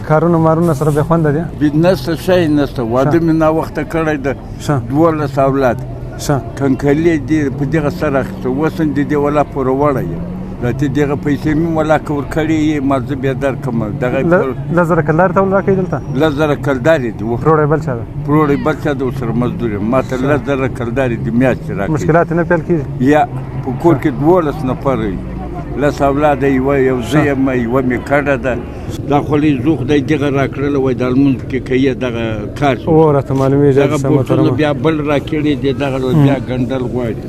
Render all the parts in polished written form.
کارونه مارونه سره بې خونده دي؟ نشته، شی نشته. واده مې ناوخته کړی ده. 12 اولاد کنکلې دي په دغه سر اخیسته. اوس هم د دې ولا پوره وړی یم. راته دغه پیسې مې ولا که ورکړې یې، ما زه بیا درکړم دغه. 10,000 کلدارې ته ول راکوي دلته؟ 10,000 کلدارې دي. پروړی بل چا ده؟ پروړی بل چا ده، ورسره مزدور یم. ما ته 10,000 کلدارې د میاشتې راکوي. مشکلات نه پیل کېږي؟ یا په کور کې 12 نفر یو، 10 اولاده، یو زه یم، یوه مې کډه ده. دا خولۍ زو خدای دغه راکړله، وایي دا لمونځ کې کوي دغه کار. و راته معلومېږي. دغه بوټونه بیا بل راکړي دي، دغه بیا ګنډل غواړي.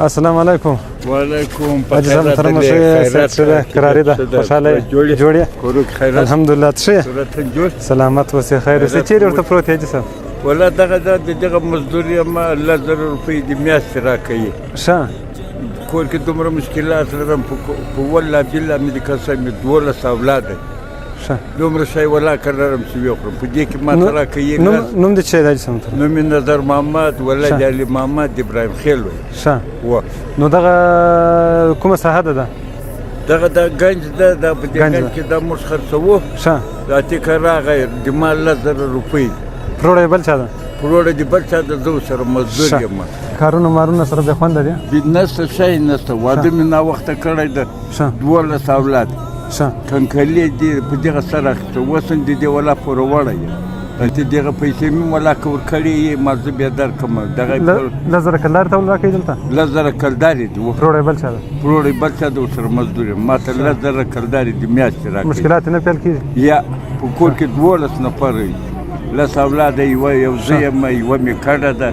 السلام علیکم. وعلیکم. حاجي صاحب محترم، ښه صحت ښه ده، قراري ده، خوشحاله یې، جوړ یې؟ کورو کې خیرات؟ الحمدلله، ته ښه یې؟ سلامت اوسې، خیر اوسې. چېرې ورته پروت یې حاجي صاحب؟ ولا دغه د دغه مزدور یم، 10,000 روپۍ د میاشتې راکوي. ښه. کور کې دومره مشکلات لرم، په والله بالله مې د قسم مې 12 اولاد دی. ښه. دومره شی ولا که لرم چې ویې خورم، په دې کې ما ته راکوي. نوم دې څه دی حاجي صاحب؟ نوم مې نظر محمد ولد علي محمد ابراهیم خېل وایي. ښه. و نو دغه کومه ساحه ده؟ دغه د ګنج ده، دا په دې ګنج کې دا موږ خرڅوو. ښه. راته که راغی د ما 10,000 روپۍ. پروړی بل چا ده؟ پروړی د بل چا ده، زه ورسره مزدور یم. کارونه مارونه سره بې خونده دي؟ نشته، شی نشته. واده مې ناوخته کړی ده. 12 اولاد کنکلې دي په دغه سر اخیسته. اوس هم د دې ولا پوره وړی یم. راته دغه پیسې مې ولا که ورکړې یې، ما زه بیا درکړم دغه. 10,000 کلدارې ته ول راکوي دلته؟ 10,000 کلدارې دي. پروړی بل چا ده؟ پروړی بل چا ده، ورسره مزدور یم. ما ته 10,000 کلدارې د میاشتې راکوي. مشکلات نه پیل کېږي؟ یا په کور کې 12 نفر یو، 10 اولاده، یو زه یم، یوه مې کډه ده.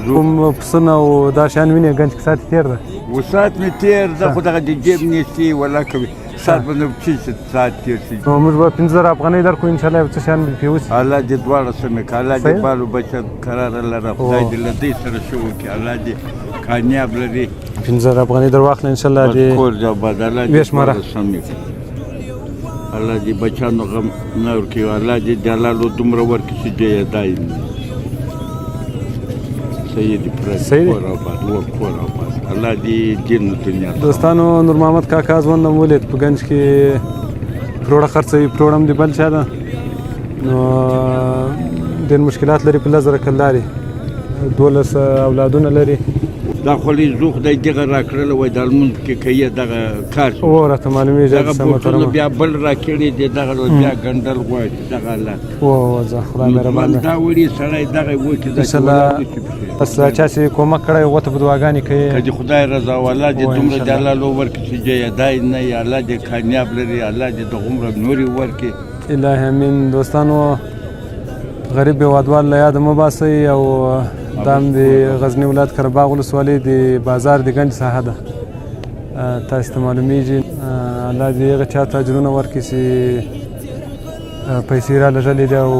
کوم پسونه او دا شیان وینې ګنج کې؟ ساعت یې تېر ده. و ساعت مې تېر ده، خو دغه د جیب نیستي ولا کوي، ساعت به نو چې ساعت تېر شي. نو موږ به 5,000 افغانۍ درکړو، انشاءالله یو څه شیان به پرې وسي. الله دې دواړه سمې کړه، الله دې بالو بچه قراره لره، خدای دې له دوی سره ښه وکړي، الله دې کامیاب لري. 5,000 افغانۍ در واخله، انشاءالله دې کور دې آباد، الله دې وشماره. سمې کړه، الله دې بچانو غم نه ورکوي، الله دې د الله له دومره ورکړي چې دې یې دای نه. صحیح دی، صحیح دی. کور آباد و، کور آباد، الله دې دین و دنیا. دوستانو، نور محمد کاکا ځوان مو ولید، په ګنج کې پروړه خرڅوي، پروړه هم د بل چا ده. نو ډېر مشکلات لري، په 10,000 کلدارې 12 اولادونه لري. دا خولۍ زو خدای دغه راکړله، وایي دا لمونځ کې کوي دغه کار. و راته معلومېږي. دغه بوټونه بیا بل راکړي دي، دغه بیا ګنډل غواړي دغه حالت. و ځه، خدای مهربان دی. دا وړي سړی دغه وکړي. انشاءالله بس چا چې کومک کړی هغو ته به دعاګانې کوي. که د خدای رضا و، الله دې دومره د الله لو ورکړي چې جې دای نه یې، الله دې کامیاب لري، الله دې دغومره نورې ورکړي. الهي امین. دوستانو، غریب هېوادوال له یاده مه باسئ. او دا هم د غزني ولایت قرهباغ ولسوالۍ د بازار د ګنج ساحه ده، تاسو ته معلومیږي. الله دې هغه چا ته اجرونه ورکړي چې پیسې را لږلې دي. او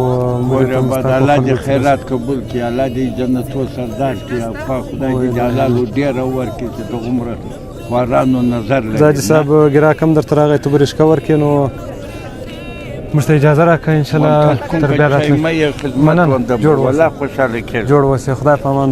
الله دې خیرات قبول کړي، الله دې جنتو سردار کړي، او پاک خدای دې د الله له ډېره ورکړي چې دغومره خوارانو نظر لري. حاجي صاحب، ګراک هم درته راغی، ته به رشکه ورکړې، نو موږ ته اجازه راکړه، انشاءالله تر بیا راتلونکي. مننه، جوړ اوسې، جوړ اوسې، خدای په امان.